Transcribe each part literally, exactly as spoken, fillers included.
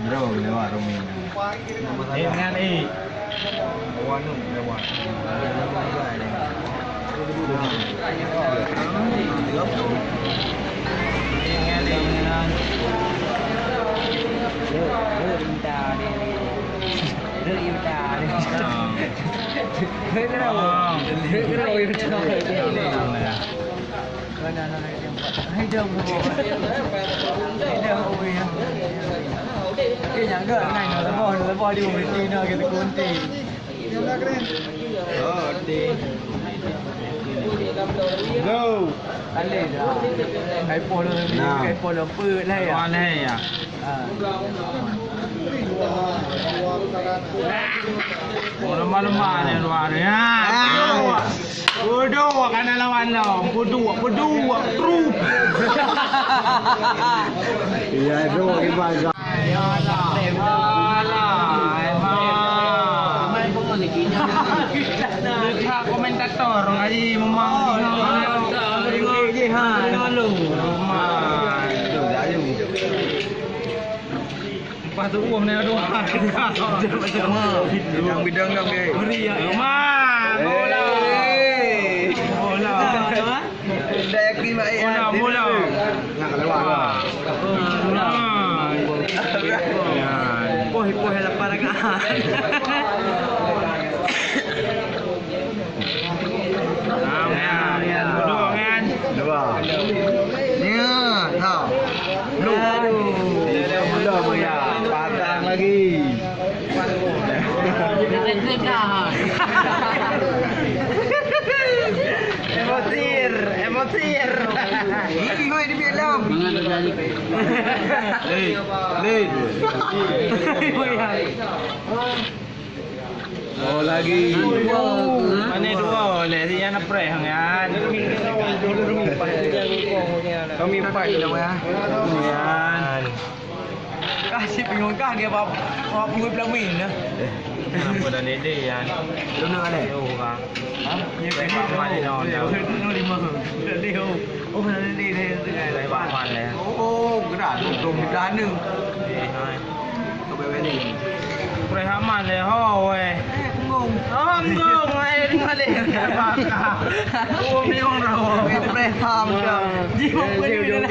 Bro, lewat Romi. Eh, dengan eh. Go. Nah. Oh, lemah-lemah ni luar ni. Ha, peuduek. Peuduek kana lawan lom. Peuduek, peuduek, trup. Iya, tu kiban. Alah, alah, emang. Komentator, ngaji memang. Lepas tu uang ni ada. Bidang-bidang kan, guys. Meri ya. Rumah. Bola. Bola. Saya yakin baik. Bola, bola. Nak keluar. Bola. Poh, poh lapar kan. Nah, ya, ya. Dua kan? Dua. Ya, tau. Belum. Aduh. Belum ya. Patang lagi. Emosir, emosir. Ini gue di film. Lin, Lin. Oh, lagi. Mana dua oleh si Yan preh kan? Kami empat dah ya. Yan. Kasih bingung kah dia bab bab pelamin dah. Kenapa dah lele Yan? Lu nak ada? Lu orang. Ha? Ya, Pak Mal ni dah. Lu lima. Dah dia. Oh, dah dia, dia, dia. Pak Mal ya. Oh, gerak dong di sana. Eh, hai. Kau beli. Preman le ho weh. Eh, enggong. Oh, enggong, eh, enggong le. Oh, memang dah. Preman dah. Jiwa pun dah.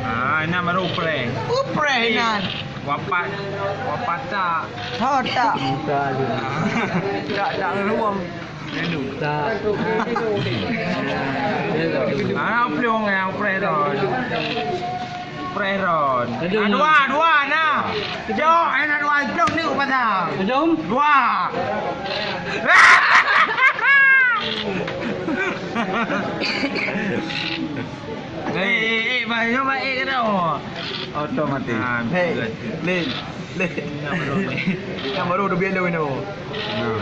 Ah, ini baru pre. Oh, pre nan. Wapat, wapat tak? Ha, tak. Tak, tak ruang. Tak. Ah, plueng yang preh ron. Preh ron. Aduh, ah, dua, nah. Jok, eh, nak dua, plueng ni pasang. Aduh. Dua. Eh, eh, eh, bah, nyoba eh, kata. Otomatis. Ah, hei, betul. Lin, Lin. Yang baru, yang baru udah biar lu ini. Nah.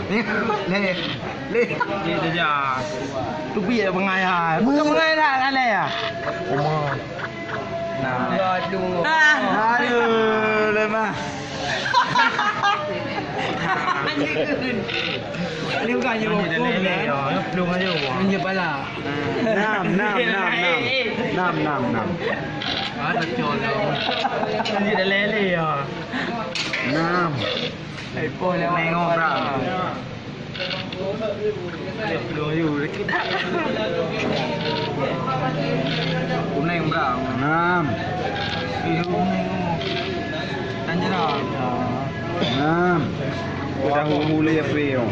Lin, Lin. Dia saja. Tu biar pengayah. Bukan pengayah dah, kan, ya? Umar. Nah. Aduh. Ah. Aduh, lemah. Ini bukan je hukum, ya. Belum aja. Ini pala. Enam, enam, enam, enam. Enam, enam, enam. Ada colo. Ini dah lele ya. Enam. Nengok, bro. Kuning, bro. Enam. Biru, kuning. Tanjera. Enam. Udah mulai apa, yo?